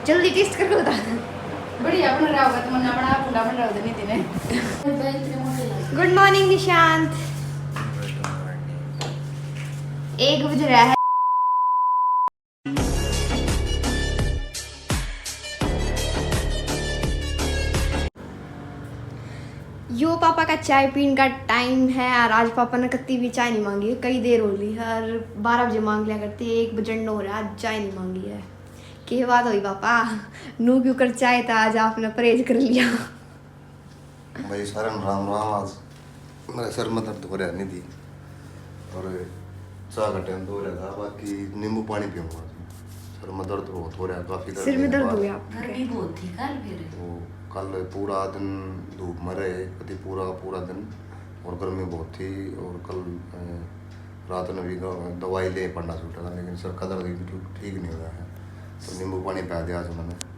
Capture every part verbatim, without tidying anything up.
जल्दी टेस्ट करके बता। बढ़िया बन रहा होगा तो मन्ना बना, भूंडा बन रहा होगा, नहीं देने। Good morning Nishant. एक बज रहा है। यो पापा का चाय पीने का टाइम है और आज पापा ने कत्ती भी चाय नहीं मांगी है, कई देर हो ली है और बारह बजे मांग लिया करती है, एक बजण हो रहा है, आज चाय नहीं मांगी है। के बात हुई पापा, नू क्यों कर चाय था, आज आपने परहेज कर लिया। भाई सारे राम राम। आज मेरे सर में दर्द हो रहा नहीं थी और चाय का टाइम तो हो रहा था, बाकी नींबू पानी पीऊंगा आज। सर में दर्द बहुत हो रहा है, काफी दर्द सिर में नहीं दर्द बाहर। हो गया आपके? गर्मी बहुत थी कल फिर। वो कल पूरा दिन धूप में रहे, कभी पूरा पूरा दिन, और गर्मी बहुत थी। और कल अ, रात ने भी ग- दवाई ले पंडा छूटा था, लेकिन सर का दर्द भी ठीक, ठीक नहीं हो रहा है। तो नींबू पानी पी दिया आज मैंने।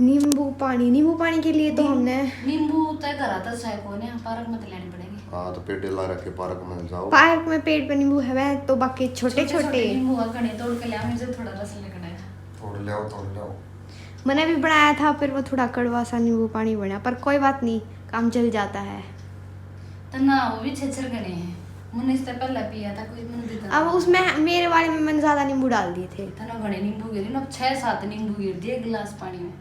नींबू पानी, नींबू पानी के लिए तो नीं-, हमने नींबू तो घर आता है कोने, पार्क में तो लेने पड़ेंगे। हाँ, तो पेड़ ला रखे, पार्क में जाओ। पार्क में पेड़ पे नींबू है तो बाकी छोटे छोटे छोटे छोटे। नींबू है, घने तोड़ के ले आओ, मुझे थोड़ा रस लेकर आया। तोड़ ले आओ, तोड़ ले आओ। मैंने भी बनाया था, फिर वो थोड़ा कड़वा सा नींबू पानी बना, पर कोई बात नहीं, काम चल जाता है। तो ना, वो भी छेछर घने हैं। मैंने इससे पहले पिया था, कुछ मैंने देता अब था। उसमें मेरे वाले में मैंने ज्यादा नींबू डाल दिए थे। तने घने नींबू गिरे ना, छह सात नींबू गिर दिए गिलास पानी में।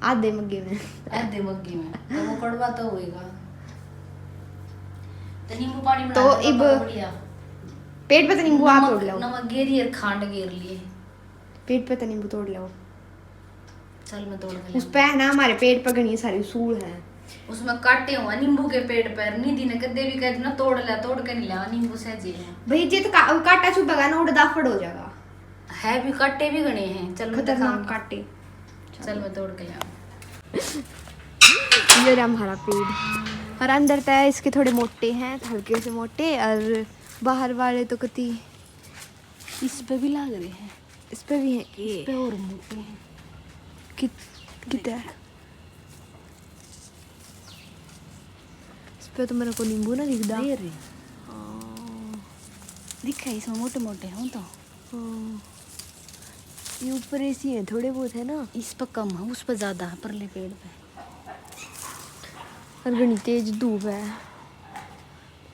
आधे मग्गे में। आधे मग्गे में। तो वो कड़वा तो होएगा। तो नींबू पानी बना तो दे, इब बढ़िया। पेट पे तो नींबू आप नमक, तोड़ लो। नमक गेरी और खांड गेर लिए। पेट पे तो नींबू तोड़ लो। चल, मैं तोड़ के उस लाऊं। पे है ना, हमारे पेट पे घनी सारी सूल है। उसमें काटे हुआ नींबू के पेड़ पर। निधि ने कदे भी कह देना, "तोड़ ले, तोड़ के नहीं लाया, नींबू सहजे है।" भाई, जित का, काटा चुभेगा ना, उड़ दाफड़ हो जाएगा। है भी, काटे भी घने हैं। चल, मैं खतरनाक दिखाऊंगी। काटे। चल, मैं तोड़ के लाऊं। ये रहा हमारा पेड़। और अंदर तो है, इसके थोड़े मोटे हैं, हल्के से मोटे, और बाहर वाले तो कती इस पे भी लाग रहे हैं। इस पे भी है के? इस पे और मोटे हैं। कित-, कित है? इस पे तो मेरे को नींबू ना दिखदा। ये रे। हाँ। दिखे इसमें मोटे मोटे हों तो। हाँ। ये ऊपर ऐसी है, थोड़े बहुत है ना। इस पे कम है, उस पे ज्यादा है, परले पेड़ पे। और घनी तेज धूप है।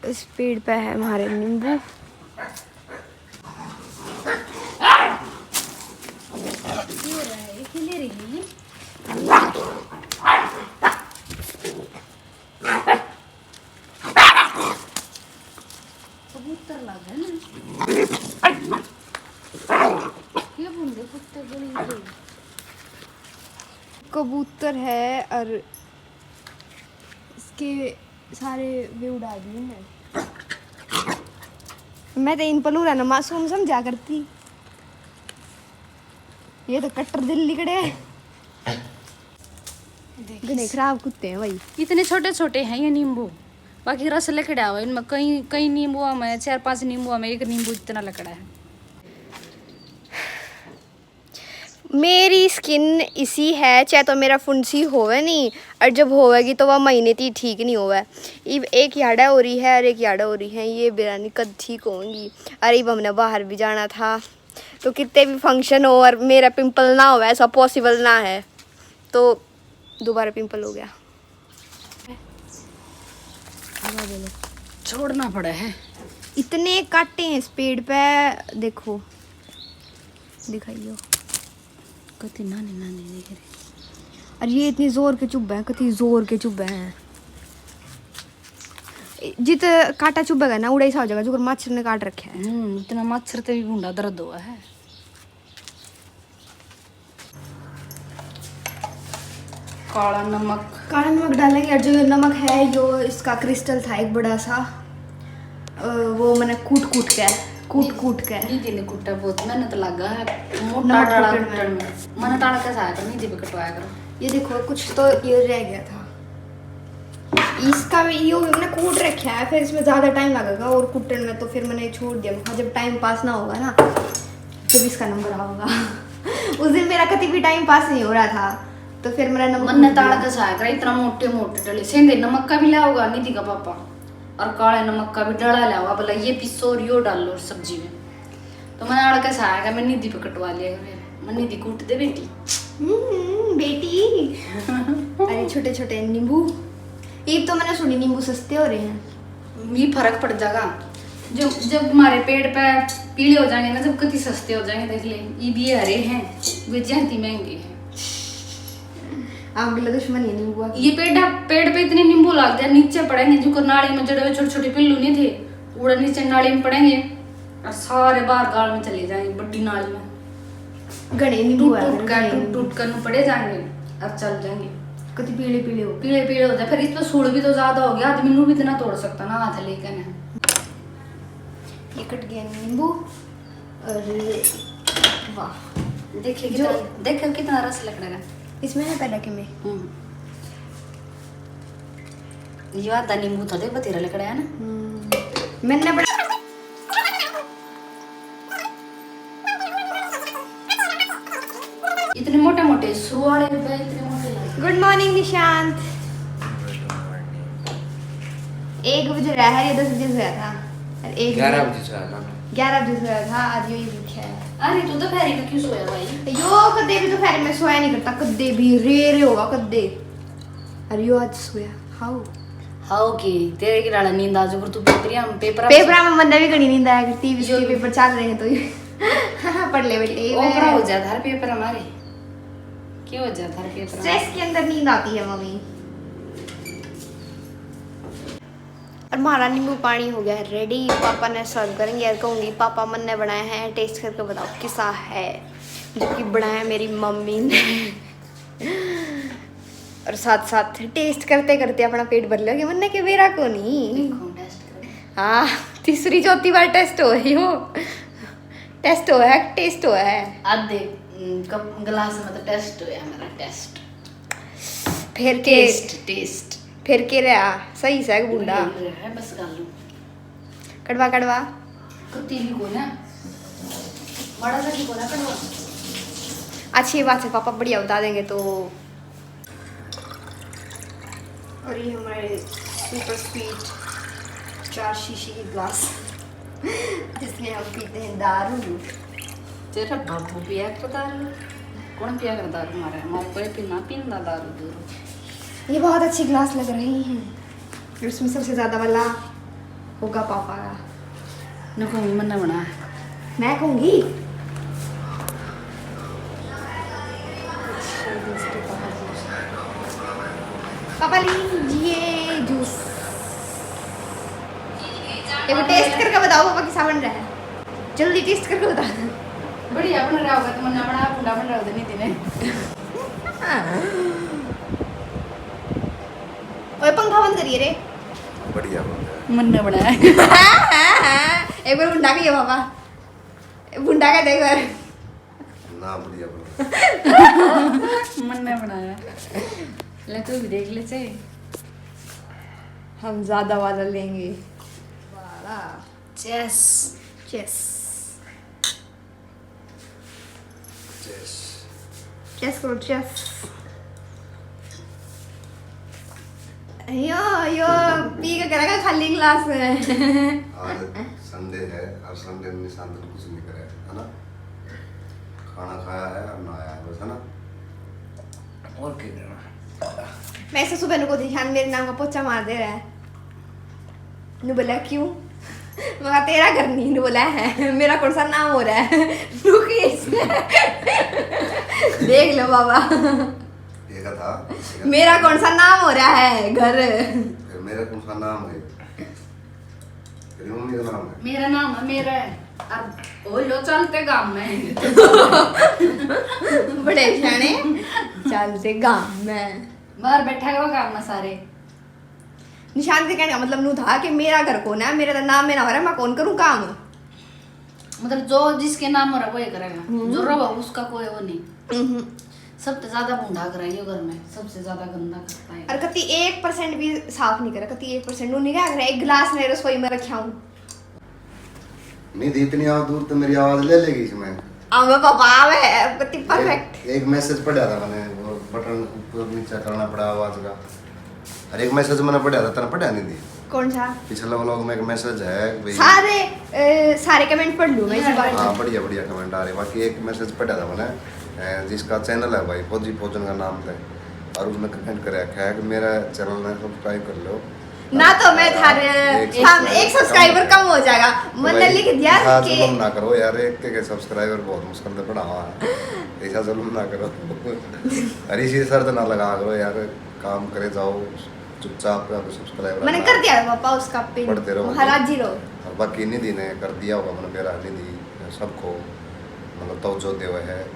इस पेड़ पे है हमारे नींबू। कबूतर लागे ना। ये भूंडे कुत्ते बड़ी बड़ी। कबूतर है और इसके सारे वे उड़ा दिए मैं। मैं तो इन पलूरा ने मासूम समझा करती। ये तो कट्टर दिल लिकड़े। देख। घने खराब कुत्ते हैं भाई। इतने छोटे छोटे हैं ये नींबू, बाकी रस लिकड़ा हुआ इनमें। कई, कई नींबुआ में, चार पांच नींबुआ में एक नींबू जितना लिकड़ा है। मेरी स्किन इसी है, चाहे तो मेरा फुंसी होवे नहीं, और जब होवेगी तो वह महीने ती ठीक नहीं होवे। इब एक याड़ा हो रही है और एक याड़ा हो रही है, ये बेरानी कद ठीक होंगी। और इब हमने बाहर भी जाना था, तो कितने भी फंक्शन हो और मेरा पिंपल ना हो, ऐसा पॉसिबल ना है, तो दोबारा पिंपल हो गया। छोड़ना पड़ा है। इतने कांटे हैं इस पेड़ पे, देखो, दिखाइयो। कति नानी नानी दिख रही। और ये इतनी जोर के चुभ है, कति जोर के चुभ है। जित कांटा चुभेगा ना, उड़ा ही सा हो जाएगा, जो मच्छर ने काट रखा है। हम्म, इतना मच्छर ते भी भूंडा दर्द हुआ है। काला नमक। काला नमक डालेंगे, और जो ये नमक है, यो इसका क्रिस्टल था एक बड़ा सा, अ, वो मैंने कूट कूट के, कूट कूट के। निधि ने कुटा, बहुत मेहनत लगा है, मोटा नमक डाला कुटन में। कुटन में। मैंने ताड़ के साथ निधि पे कटवाया करो। ये देखो, कुछ तो ये रह गया था। इसका भी, यो भी मैंने कूट रखा है, फिर इसमें ज्यादा टाइम लगेगा और कुटन में, तो फिर मैंने छोड़ दिया। मैं कहा, जब टाइम पास ना होगा ना, जब इसका नंबर आओगा। उस दिन मेरा कति भी टाइम पास नहीं हो रहा था, तो फिर मेरा नंबर मन्ने टूट ताड़ गया। कसा करा, इतना मोटे मोटे डले सेंधे नमक का भी लाओगा निधि का पापा, और काले नमक का भी डला लाओगा, बोला ये पिसो और यो डालो सब्जी में। तो मैंने आड़ कसा आया, मैं निधि पे कटवा लिया। फिर मन्ने दी कूट दे बेटी। हम्म, बेटी। अरे छोटे छोटे नींबू। ये तो मैंने सुनी नींबू सस्ते हो रहे हैं। ये फर्क पड़ जाएगा। जो, जब हमारे पेड़ पे पीले हो जाएंगे ना, जब कति सस्ते हो जाएंगे, देख ले। ये भी हरे हैं, वे ज्यादा महंगे हैं। आग लगा दुश्मन ये नींबू आके। ये पेड़, पेड़ पे इतने नींबू लग जाए, नीचे पड़ेंगे, जो नाली में जड़े हुए छोटे छोटे पिल्लू नहीं थे, उड़ा नीचे नाली में पड़ेंगे और सारे बाहर गाल में चले जाएंगे, बड़ी नाली में। घने नींबू टूट है, टूट कर, घने टूट नींबू। टूट कर नु पड़े जाएंगे और चल जाएंगे। कति पीले पीले हो। पीले पीले हो जाए, फिर इस पर सूल भी तो ज्यादा हो गया, आदमी नु भी इतना तोड़ सकता ना हाथ लेकर ना। ये कट गया नींबू। और वाह, देखिए जो कितना, देखो कितना रस लग रहा है। इसमें है पहले कि मैं हम्म। यो आधा नींबू था, देख बतेरा लकड़ा है ना। हम्म। मैंने बड़ा इतने मोटे मोटे सुआले पे इतने मोटे लगे। Good morning Nishant. एक बज रहा है, ये दस बजे सोया था। और एक ग्यारह बजे सोया था। ग्यारह बजे सोया था, आज यही उठा है। अरे तू दोपहरी में क्यों सोया भाई? यो कदे भी दोपहरी में सोया नहीं करता, कदे भी रे रे होगा कदे। अरे यो आज सोया। हाउ? हाउ की तेरे की लाला नींद आज, पर तू पेपर, हम पेपर पेपर में मन्ने भी घणी नींद आया करती, इसके यो पेपर चल रहे हैं तो ये पढ़ ले बेटे। ओपरा हो जाता हर पेपर हमारे। क्यों हो जाता हर पेपर? स्ट्रेस के अंदर नींद आती है मम्मी। और हमारा नींबू पानी हो गया है रेडी। पापा ने सर्व करेंगे और कहूँगी, "पापा, मन्ने बनाया है, टेस्ट करके बताओ किसा है।" जो कि बनाया मेरी मम्मी ने। और साथ साथ टेस्ट करते करते अपना पेट भर लोगे, मन्ने के बेरा को नहीं। देखो, टेस्ट करो। हाँ, तीसरी चौथी बार टेस्ट हो रही हो। टेस्ट हो है, टेस्ट हो है। आधे, हम्म, कप, गिलास में तो टेस्ट होया मेरा, टेस्ट। फिर के टेस्ट, टेस्ट। फिर के रहा, सही से बुंडा। है, बस कर लूं। कड़वा, कड़वा। कत्ती भी को ना, बड़ा सा भी को ना कड़वा। अच्छी बात है, पापा बढ़िया बता देंगे तो। और ये हमारे सुपर स्वीट चार शीशी की ग्लास, जिसमें हम पीते हैं दारू। तेरा बाबू पिया कर दारू? कौन पिया कर दारू? मारे, मारे कोई भी ना पींदा दारू दूरू। ये बहुत अच्छी ग्लास लग रही है। इसमें सबसे ज्यादा वाला होगा पापा का। न कहूँगी, मन्ना बना। मैं कहूँगी। पापा लीजिए जूस। एक बार टेस्ट करके बताओ पापा, कैसा बन रहा है? जल्दी टेस्ट करके बता। बढ़िया बन रहा होगा तो मन्ना बना, बुंडा बन रहा होगा तो नहीं देने। ओए, पंखा बंद करिए रे। बढ़िया बन रहा है। मन्ने बनाया। एक बार बुंडा कहिए पापा। बुंडा का दे एक बार। ना, बढ़िया बन रहा है। मन्ने बनाया। ले, तू भी देख ले, चाहे। हम ज्यादा वाला लेंगे। वाला। चेस। चेस। चेस। चेस करो, चेस। यो, यो पी के करेगा खाली गिलास में। आज संडे है और संडे में निशांत ने कुछ नहीं करा है, है ना? खाना खाया है और नहाया है, बस, है ना? और क्या करना? मैं इसे सुबह को ध्यान मेरे नाम का पोछा मार दे रहा है। नु बोला, "क्यों?" मगर तेरा घर नहीं, नु बोला, "है, मेरा कौन सा नाम हो रहा है?" नु की इसने। देख लो बाबा। ये का था? मेरा कौन सा नाम हो रहा है घर? फिर मेरा कौन सा नाम है? तेरी मम्मी का नाम है? मेरा नाम है, मेरा है। अब हो लो चलते गांव में। बड़े सियाने, चलते गांव में। बाहर बैठा करो गांव में सारे। निशांत के कहने का मतलब नू था कि मेरा घर कौन है, मेरा तो नाम में ना हो रहा, मैं कौन करूँ काम? मतलब जो जिसके नाम हो रहा वो ही करेगा, हम्म। जो रहो उसका कोई वो नहीं। हम्म। सबसे ज्यादा भूंडा कराइयो घर में, सबसे ज्यादा गंदा करता है। और कति एक परसेंट भी साफ नहीं करा, कति एक परसेंट नू नहीं क्या करा, एक गिलास ने रसोई में रखा हूँ। नहीं थी इतनी आवाज दूर तो मेरी आवाज ले लेगी इसमें। आवे पापा, आवे, कति परफेक्ट। एक, एक मैसेज पढ़ा था मैंने, वो बटन ऊपर नीचे करना पड़ा आवाज का। और एक मैसेज मैंने पढ़ा था, तने पढ़ा नहीं थी? कौन सा? पिछला व्लॉग में एक मैसेज है भाई। सारे, अ, सारे कमेंट पढ़ लूँ मैं इसी बार। हाँ, बढ़िया बढ़िया कमेंट आ रहे। बाकी एक मैसेज पढ़ा था मैंने, अ, जिसका चैनल है भाई फौजी फौजन का नाम था, और उसने कमेंट कर रखा है कि मेरा चैनल ने सब्सक्राइब कर लो। ना तो मैं थारे, एक हम, एक सब्सक्राइबर कम हो जाएगा। तो मैंने भाई, लिख दिया ऐसा कि जुल्म ना करो यार, एक के सब्सक्राइबर बहुत मुश्किल से बढ़ावा है। ऐसा जुल्म ना करो। अरे इसी शर्त ना लगा करो यार, काम करे जाओ चुपचाप, सब्सक्राइबर मैंने कर दिया है पापा उसका पिन। बढ़ते रहो। हाँ, राजी रहो। और बाकी निधि ने कर दिया होगा, मैंने मेरा निधि सबको मतलब तवज्जो देवे है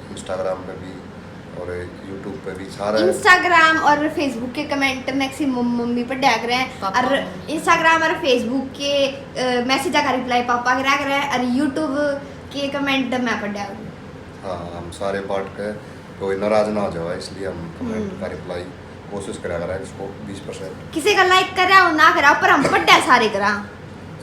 Instagram पे भी और YouTube पे भी सारा। Instagram और Facebook के कमेंट मैक्सिमम मम्मी पर डैग रहे हैं। पापा और मम्मी। Instagram और Facebook के, अ, मैसेज का रिप्लाई पापा के रह रहे हैं और YouTube के कमेंट मैं पर डैग रही हूँ। हाँ, हम सारे पार्ट के, कोई नाराज ना हो जाए, इसलिए हम कमेंट हम्म। का रिप्लाई कोशिश करा करा, एक सौ बीस परसेंट। किसी का लाइक करा हो ना करा, पर हम पढ़ा सारे करा।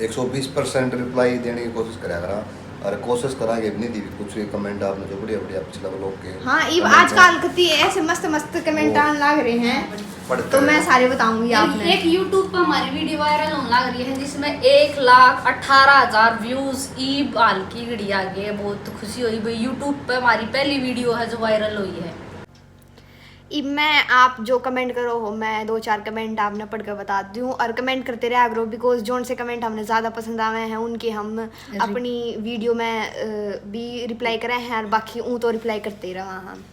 एक सौ बीस परसेंट रिप्लाई देने की कोशिश करा करा, और कोशिश करांगे भी नहीं दी कुछ भी कमेंट आपने जो बढ़िया बढ़िया पिछला व्लॉग के हाँ, इब कमेंट आजकल हैं। कति ऐसे मस्त मस्त कमेंट वो आने लग रहे हैं, पढ़ते तो मैं हैं। सारे बताऊंगी एक, आपने। एक YouTube पर हमारी वीडियो वायरल होने लग रही है, जिसमें एक लाख अठारह हजार व्यूज ईब हाल की घड़ी आ गए। बहुत खुशी हुई भाई, YouTube पे हमारी पहली वीडियो है जो वायरल हुई है। इब मैं आप जो कमेंट करो हो, मैं दो चार कमेंट आपने पढ़ के बता दूँ और कमेंट करते रहा करो, बिकॉज जोन से कमेंट हमने ज़्यादा पसंद आवे हैं उनके हम अरे। अपनी वीडियो में, अ, भी रिप्लाई करे हैं और बाकी ऊँ तो रिप्लाई करते ही रहा हम।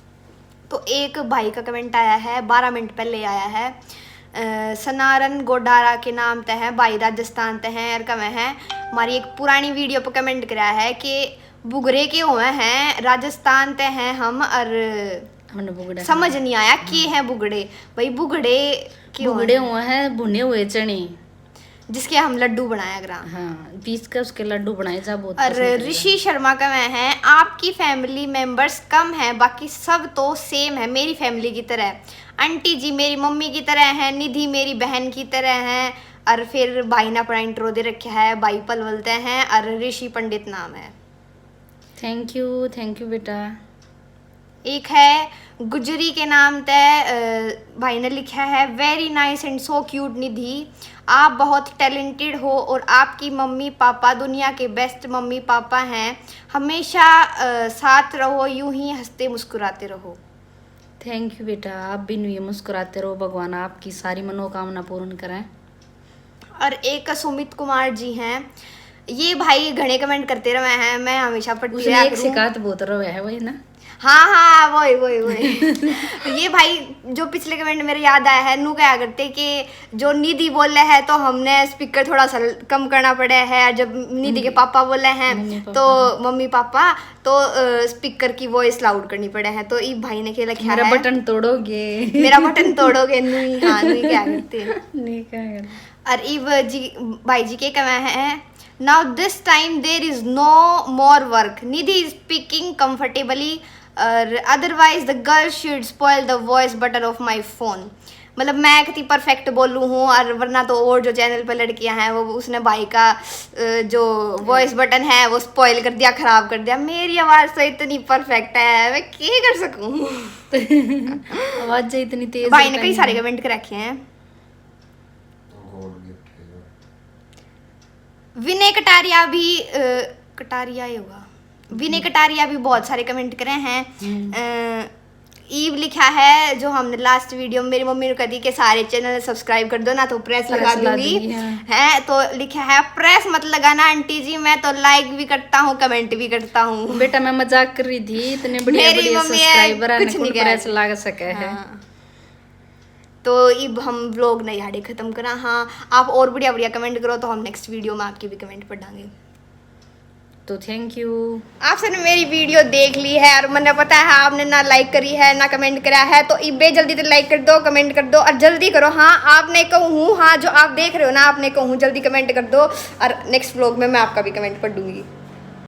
तो एक भाई का कमेंट आया है, बारह मिनट पहले आया है, अ, सनारन गोडारा के नाम ते है, भाई राजस्थान ते हैं और कहे हैं, हमारी एक पुरानी वीडियो पर कमेंट करा है कि बुगड़े के हुए हैं, राजस्थान ते हैं हम और हमने बुगड़े समझ नहीं आया के हैं बुगड़े। भाई बुगड़े के हुए बुगड़े हैं? हुए हैं भुने हुए चने। जिसके हम लड्डू बनाया करा। हाँ, पीस के उसके लड्डू बनाए जा, बहुत और पसंद करेगा। ऋषि शर्मा का मैं है, आपकी फैमिली मेंबर्स कम है, बाकी सब तो सेम है मेरी फैमिली की तरह। आंटी जी मेरी मम्मी की तरह है, निधि मेरी बहन की तरह है। और फिर भाई ने अपना इंट्रो दे रखा है, भाई पलवल ते हैं और ऋषि पंडित नाम है। थैंक यू, थैंक यू बेटा। एक है गुजरी के नाम ते, अ, भाई ने लिखा है, very nice and so cute निधि, आप बहुत टैलेंटेड हो और आपकी मम्मी पापा दुनिया के बेस्ट मम्मी पापा हैं, हमेशा, अ, साथ रहो, यूं ही हंसते मुस्कुराते रहो। थैंक यू बेटा, आप भी यूं ही मुस्कुराते रहो, भगवान आपकी सारी मनोकामना पूर्ण करें। और एक सुमित कुमार जी हैं, ये भाई घणे कमेंट करते रहे हैं, मैं हमेशा पढ़ती उसने रहा एक करूँ। शिकायत बहुत रहे है, वही ना? हाँ, हाँ, वही, वही, वही। ये भाई जो पिछले कमेंट मेरे याद आया है, नू कहा करते कि जो निधि बोले है तो हमने स्पीकर थोड़ा सा कम करना पड़े है, और जब निधि के हम्म। पापा बोले हैं मम्मी तो पापा। मम्मी पापा तो, अ, स्पीकर की वॉइस लाउड करनी पड़े है। तो इब भाई ने के लिखा मेरा है, बटन तोड़ोगे। मेरा बटन तोड़ोगे, नू ही, हाँ, नू ही कहा करते। नहीं कहा करते। और इब जी, भाई जी के कहे हैं, now this time there is no more work, Nidhi is speaking comfortably, और otherwise the girl should spoil the voice button of my phone। मतलब मैं कितनी परफेक्ट बोलूँ हूँ, और वरना तो और जो चैनल पे लड़कियाँ हैं वो उसने भाई का, अ, जो वॉइस बटन है वो स्पॉइल कर दिया, खराब कर दिया। मेरी आवाज़ तो इतनी परफेक्ट है, मैं क्या कर सकूँ? आवाज़ इतनी तेज भाई ने कई सारे कमेंट कर रखे हैं। विनय कटारिया भी, अ, कटारिया ही होगा, विनय कटारिया भी बहुत सारे कमेंट करे हैं। हम्म। अ, ईव लिखा है जो हमने लास्ट वीडियो में मेरी मम्मी ने कह दी कि सारे चैनल सब्सक्राइब कर दो ना तो प्रेस लगा दूंगी। हाँ। है तो लिखा है, प्रेस मत लगाना आंटी जी, मैं तो लाइक भी करता हूँ, कमेंट भी करता हूँ। बेटा मैं मजाक कर रही थी, इतने बढ़िया बढ़िया सब्सक्राइबर हैं, कुछ नहीं प्रेस लगा सके है। हाँ। तो इब हम व्लॉग ने याड़े खत्म करा। हाँ, आप और बढ़िया बढ़िया कमेंट करो तो हम नेक्स्ट वीडियो में आपकी भी कमेंट पढ़ांगे। तो थैंक यू। आपसे ने मेरी वीडियो देख ली है और मैंने पता है आपने ना लाइक करी है ना कमेंट करा है, तो इबे जल्दी से लाइक कर दो, कमेंट कर दो और जल्दी करो। हाँ, आपने कहूँ हूँ, हाँ, जो आप देख रहे हो ना, आपने कहूँ हूँ, जल्दी कमेंट कर दो और नेक्स्ट व्लॉग में मैं आपका भी कमेंट पढ़ दूंगी।